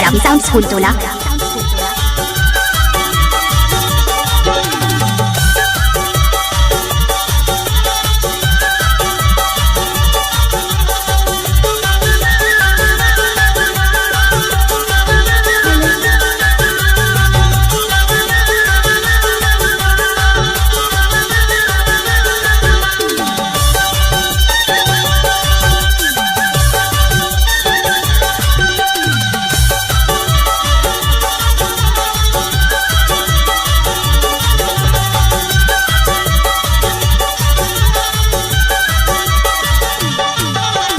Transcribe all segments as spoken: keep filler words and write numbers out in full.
Ram sound school टोला।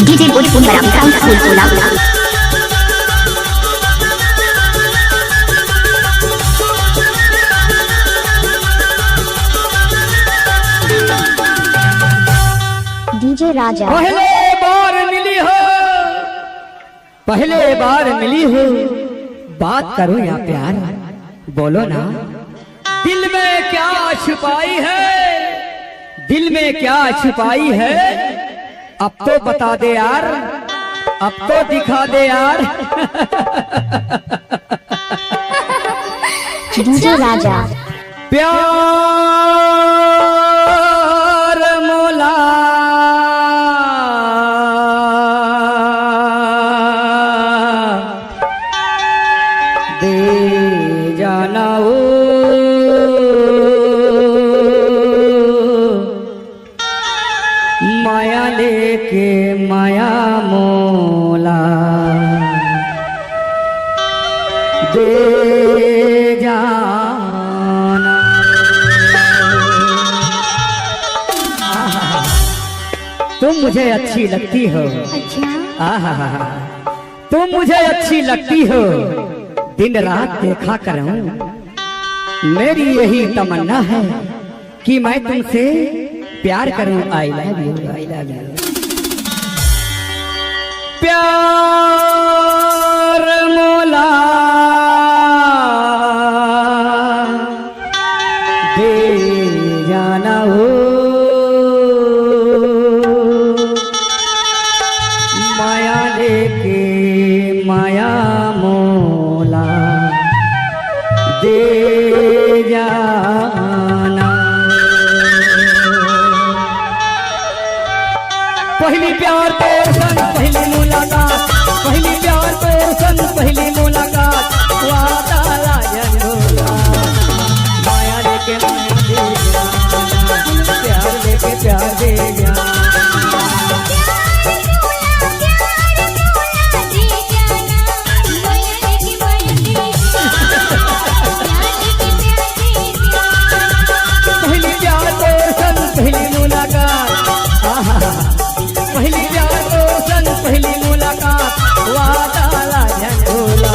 DJ बुलबुल Ram sound school टोला। DJ राजा। पहले बार मिली हो, पहले बार मिली हो, बात करो या प्यार, बोलो ना। दिल में क्या छुपाई है, दिल में क्या छुपाई है, अब तो बता दे यार, अब तो दिखा दे यार। डीजे राजा। प्यार मोला दे जाना ओ, माया लेके माया मोला दे जाना। तुम मुझे अच्छी लगती हो। अच्छा। आहा, तुम मुझे अच्छी लगती हो, दिन रात देखा करूं, मेरी यही तमन्ना है कि मैं तुमसे प्यार करूं। I love you, I love you। प्यार मोला दे जाना हो, माया लेके माया मोला दे जाना। पहली प्यार तोर संग पहली मुलाकात, पहली प्यार तोर संग पहली मुलाकात, वादा ला झंडोला, माया लेके माया दे जा, प्यार लेके प्यार दे जा। पहली प्यार तोर संग पहली मुलाकात, आहा। पहली प्यार तोर संग पहली मुलाकात, वादा ला झंडोला।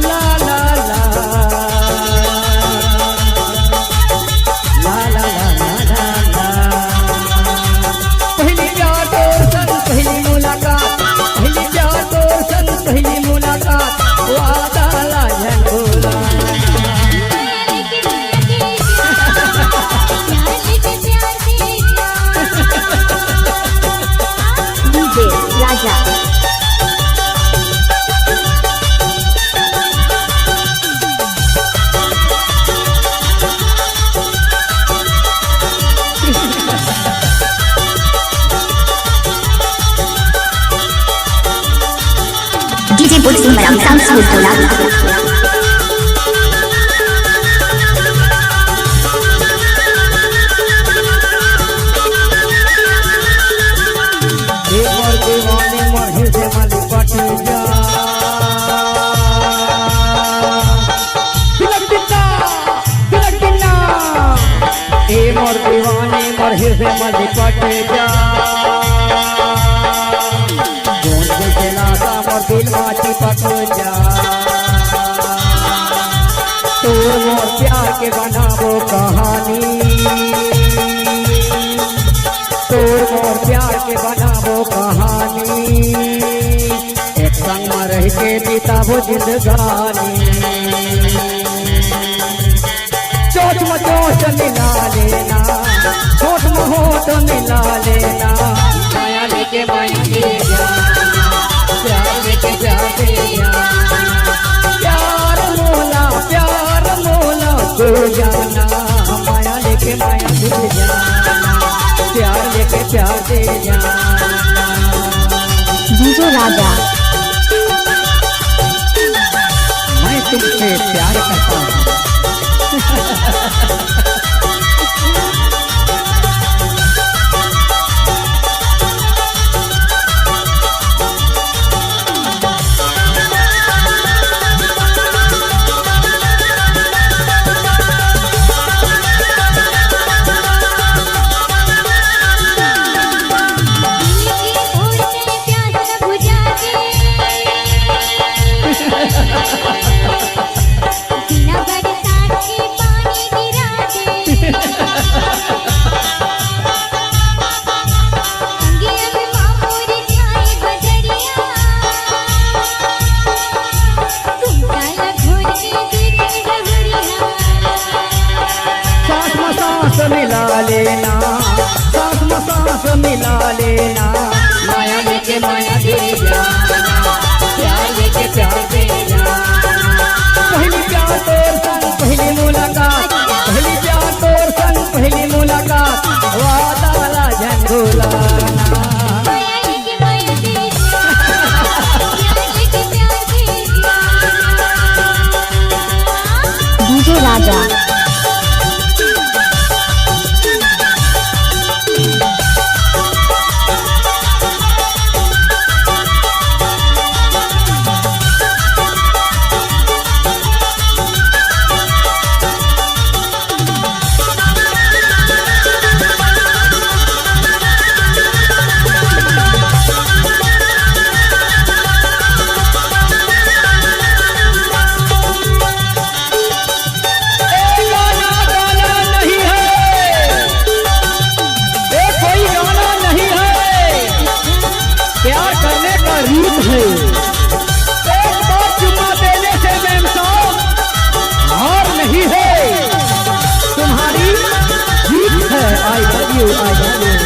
ला, ला, ला, ला, ला, ला, ला, ला। पहली प्यार तोर संग पहली मुलाकात, पहली प्यार तोर संग पहली मुलाकात, वादा ला झंडोला। डीजे राजा। डीजे बुलबुल राम साउंड स्कूल टोला। एक बार दीवानी मही से मन पट जा। तिलक दिन्ना, तिलक दिन्ना। ए मोर दीवानी, मोर हृदय में लिपट जा। गूंज के लाशा मोर दिल में चिपक जा। तोर मोर प्यार के बनाबो कहानी। तोर मोर प्यार के बनाबो कहानी, एक संग म रह के बिताबो हो जिंदगानी। चोंच म चोंच मिला लेना, होंठ म होंठ मिला लेना। माया लेके माया दे जाना, प्यार लेके प्यार दे जाना। प्यार मोला, प्यार मोला दे जाना, माया लेके माया दे जाना, प्यार लेके प्यार दे जाना। डीजे राजा। मैं तुमसे प्यार करता हूँ। बिना बरसात के पानी गिरा दे। अंग अंग मा मोर छाए बदरिया। कुंता ला घोर के देखे डहरिया। सांस म सांस मिला लेना, सांस म सांस मिला लेना। माया लेके माया दे जाना, प्यार लेके प्यार दे जाना। पहली प्यार तोर संग पहली मुलाकात, पहली प्यार तोर संग पहली मुलाकात। वादा ला झन भुलाना। माया लेके माया दे जाना, प्यार लेके प्यार दे जाना। डीजे राजा। ए गाना, गाना नहीं है, ये कोई गाना नहीं है, प्यार करने का रीत है। एक बार चुम्मा देने से मैम साहब हार नहीं है, तुम्हारी जीत है। I love you, I love you।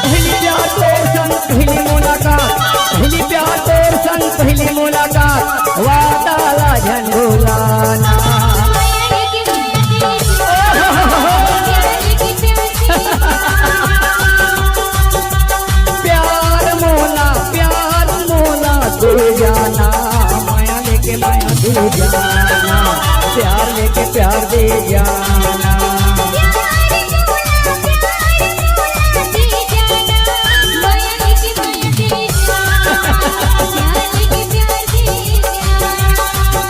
पहली प्यार तोर संग पहली मुलाकात, पहली प्यार तोर संग पहली मुलाकात, वादा ला झन भुलाना। प्यार मोला, प्यार मोला दे जाना, माया लेके माया दे जाना, प्यार लेके प्यार दे जाना।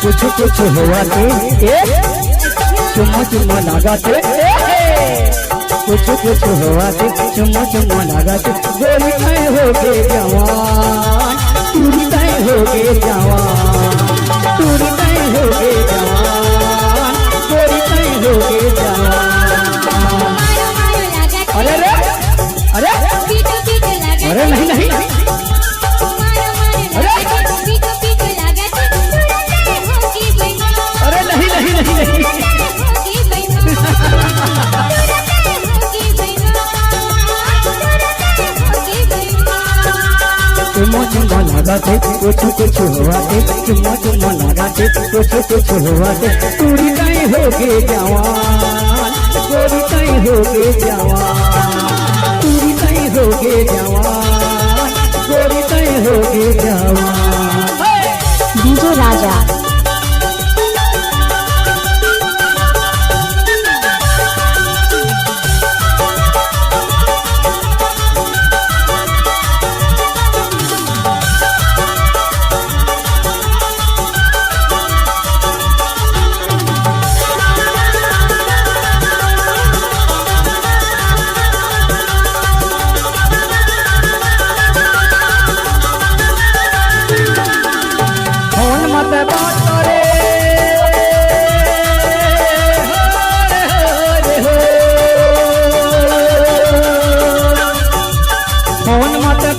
कुछ कुछ होवथे, ए, चुम्मा चुम्मा लागथे, ए, कुछ कुछ होवथे, चुम्मा चुम्मा लागथे। गोरी तैं होगे जवान, टूरी तैं होगे जवान, टूरी तैं होगे जवान, गोरी तैं होगे जवान। अरे रे, अरे, अरे नहीं, नहीं। अरे, अरे नहीं, नहीं, नहीं, नहीं। चुम्मा चुम्मा लागथे, कुछ कुछ होवथे, चुम्मा चुम्मा लागथे, कुछ कुछ होवथे। टूरी तैं होगे जवान, गोरी तैं होगे जवान, टूरी तैं होगे जवान, गोरी तैं होगे जवान। डीजे राजा।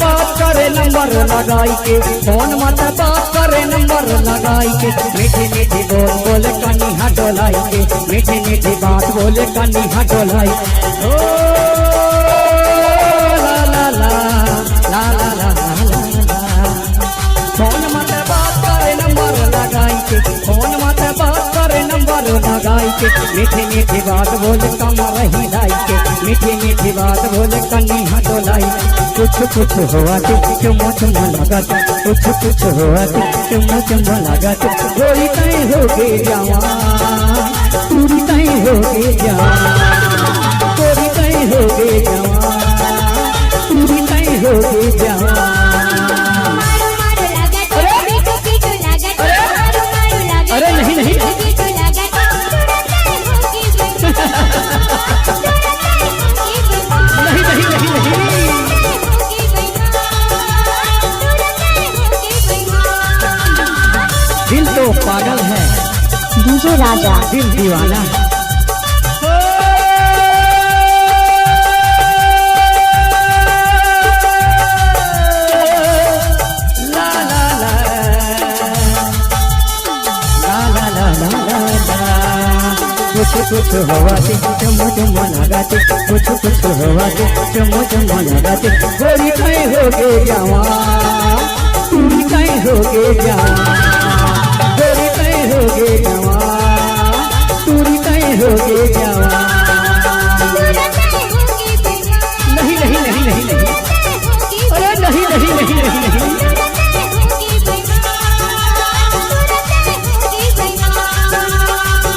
बात करे नंबर लगाई के, फोन म त बात करे नंबर लगाई के, मीठी मीठी बोल बोल कनिहा डोलाई के, मीठी मीठी बात बोले कनिहा डोलाई। ओ ला ला ला, ला ला ला, ला ला ला। फोन म त बात करे नंबर लगाई के, फोन म त बात करे नंबर लगाई के, मीठी मीठी बात बोले कमर हिलाई के, मीठी मीठी बात बोले कनिहा डोलाई। कुछ कुछ होवत, चुम्मा चुम्मा लागत, कुछ कुछ होवत, चुम्मा चुम्मा लागत, गोरी तैं होगे जवान, टूरी तैं होगे जवान, गोरी तैं होगे जवान, टूरी तैं होगे जवान। मारू मारू लागत, अरे! पीटू पीटू लागत, अरे! मारू मारू लागत, अरे नहीं, नहीं। पीटू पीटू लागत, तुरंत होगी बेईमान। तुरंत होगी बेईमान। नहीं, नहीं, नहीं, नहीं। तुरंत होगी बेईमान। तुरंत होगी बेईमान। दिल तो पागल है, डीजे राजा। दिल दीवाना है। ला, ला, ला। ला, ला, ला, ला, ला, ला। कुछ कुछ होवत, चुम्मा चुम्मा लागत, कुछ कुछ होवत, चुम्मा चुम्मा लागत, गोरी तैं होगे जवान, टूरी तैं होगे जवान, गोरी तैं होगे जवान, टूरी तैं होगे जवान। नहीं, नहीं, नहीं, नहीं, नहीं। अरे नहीं, नहीं, नहीं, नहीं, नहीं।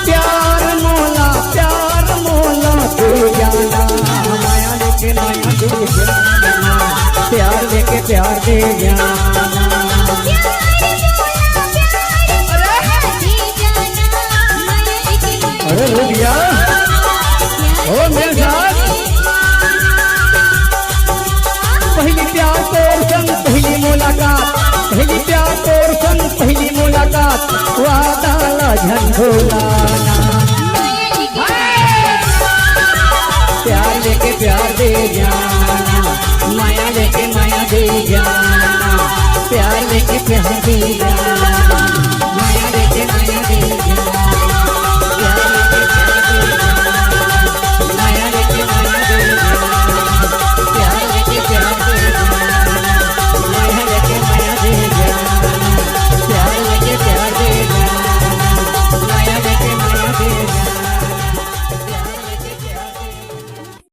प्यार मोला, प्यार मोला दे जाना, माया लेके माया दे जाना, प्यार लेके प्यार दे जाना। अरे रुक जा। ओ मेरे साथ। पहली प्यार तोर संग पहली मुलाकात, पहली प्यार तोर संग पहली मुलाकात, वादा ला झन भुलाना। प्यार लेके प्यार दे जाना, माया लेके माया दे जाना, प्यार लेके प्यार दे जाना।